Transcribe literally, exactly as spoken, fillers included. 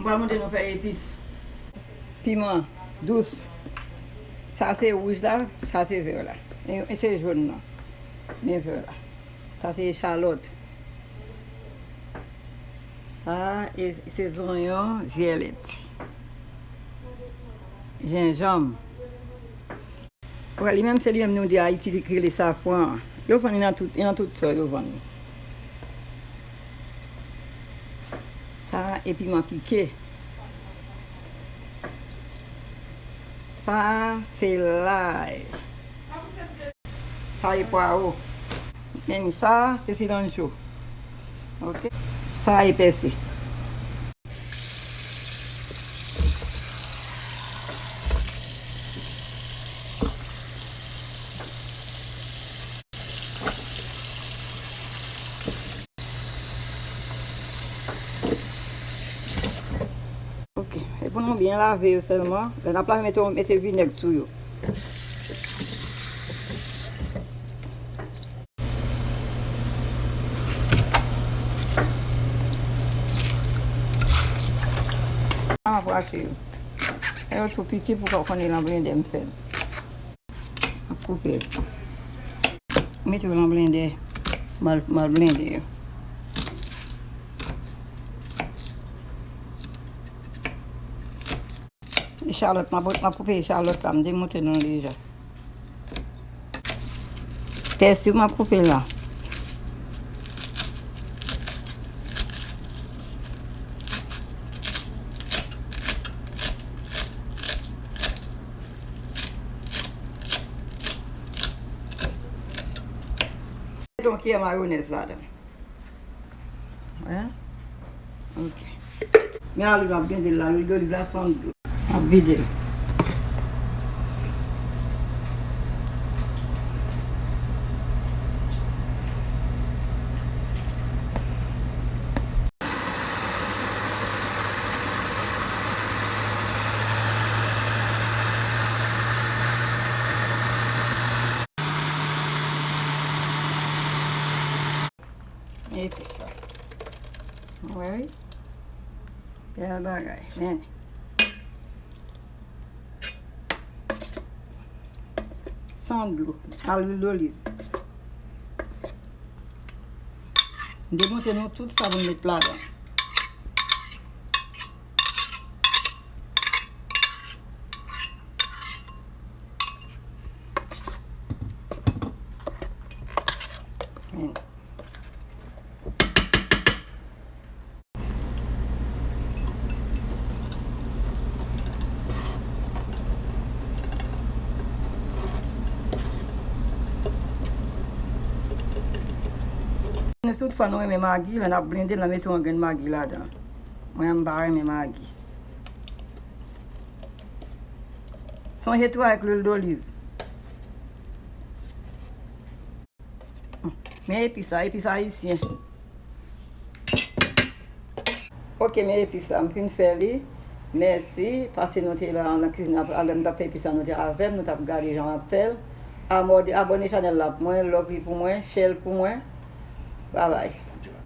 Pral montre nou fè epis. Piman dous. Sa se wouj la, sa se vè la. E, e se jòn nan. Men vè la. Sa se echalòt. Sa e, se zonyon vyèlèt. Jenjanm. Wè, li menm se li menm nou di Ayiti li rele safran an. Yo vann li nan tout, nan tout sò yo vann li. Sa e piman pike. Sa se lay. Sa e pwawo. Men sa se silancho. Ok. Sa e pèsi. Ok, e pou nou byen lave yo sèlman. Lè n ap lave, mete, mete vinèg sou yo. An ap rache yo. E yo tou piti pou w konnen lan blendè m fè l. M ap koupe. Mete yo lan blendè. M al, m al blende yo. Echalòt, m ap, m ap koupe echalòt la. M te montre nou deja. Pèsi m ap koupe la. Mete yon kiyè mayonèz ladan. Wè? Ok. Men a lwil m ap vide l la, lwil doliv la san dlo. M ap vide l. Epi sa. Ou wè wi? Bèl bagay. Men. San dlo. A lwil doliv. M te montre nou tout sa pou n met ladan. Men. Si toutfwa nou renmen magi, lè n ap blende, n a mete yon grenn magi ladan. Mwen, m pa renmen magi. Sonje tou avèk lwil doliv. Men epis la, epis ayisyen. Ok, men epis la, m fin fè li. Mèsi, paske nou te la nan kizin ap, alè m t ap fè epis la, nou te avè m, nou t ap gade jan m ap fè l. Amò-, abòne chanèl la pou mwen, love li pou mwen, share l pou mwen. Babay.